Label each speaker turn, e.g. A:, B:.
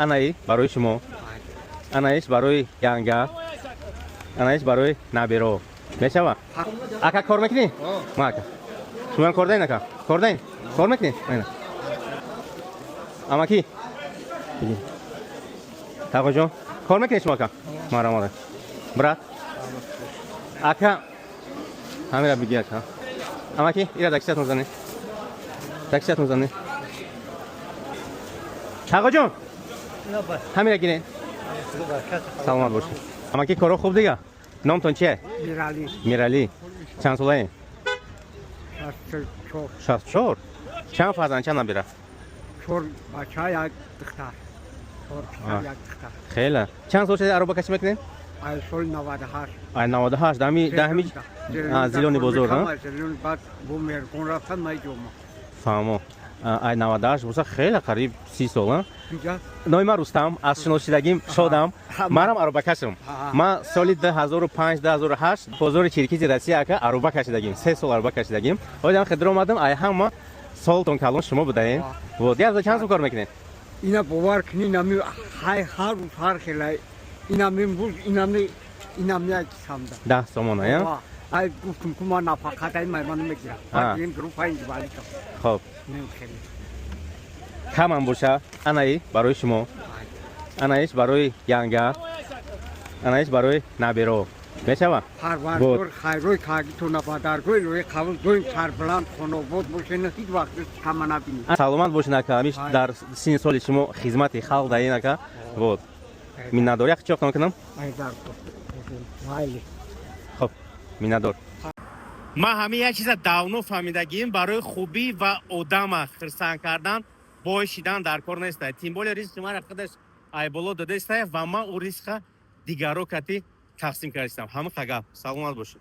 A: Анаи барои шумо, анаиш барои янга, анаиш барои наберо мешава. Ака, кор мекунӣ? Ма, ака, шумоам кор даин? Ака, кор даин, кор мекунӣ? Айна. Амаки, тағоҷон, кор мекунӣ шумо, ака? Марамада, брат. Ака, ҳамира биги. Ака, амаки, ира даксиятон зане, даксиятон зане. Тағоҷон, ҳамира гирен. Саломат бошед, амаки. Коро хуб дига. Номтон чие?
B: Мирали.
A: Миралӣ. Чанд солаем?
B: 64.
A: 64. Чанд фарзанд, чанд набира?
B: Чор бача, як духтар. Чор писар, як духтар.
A: Хеле. Чанд сол шуда аробакашӣ мекунед?
B: Ай соли 98.
A: Ай 98, даҳами зелёный бозор, а?
B: Зелёный, баъд бо Мергон рафтан, май ҷома.
A: Фаҳмо. Ай 98 боса, хеле, қариб 30 сол, а?
B: Инҷа.
A: Номи ман Рустам, аз шиносшидагим шодам. Манам аробакашам. Ман соли 2005, 2008 бозори Чиркизи Россия, ака, ароба кашидагим. 3 сол ароба кашидагим. Ҳозирам хидр омадам, ай ҳама солтон калон шумо будаем. Вот, як чанд сол кор мекунед?
B: Ина бовар кунӣ, инами ҳай ҳар рӯз ҳар хела, инами рӯз, инами як самда.
A: 10 сомона, я?
B: Ай гуфтум ку ман нафақа дай май ману мегирам. Баъд ин группа инвалидам.
A: Хоб.
B: Нем хеле.
A: Камам боша, анаи барои шумо, анаиш барои янга, анаиш барои наберо мешава.
B: Парвардгор хайрӯи кагитона ба даргоҳи лои қабул, доим сарбаланд, хонобод бошед, ҳеҷ вақт кама набинед.
A: Саломат бошед, ака. Ҳамиш дар синни соли шумо хизмати халқ даин, ака. Вот, миннатдор. Як чоқтон кунам.
B: Ай дар майли.
A: Хоб, миннатдор. Ман ҳамин як чиза давно фаҳмидагим: барои хубӣ ва одама хирсанд кардан бой шидан дар кор нестай. Тем более ризқи мара худаш айболо додестай ва ман ӯ ризқа дигаро кати тақсим кардистам. Ҳамин гап. Саломат бошед.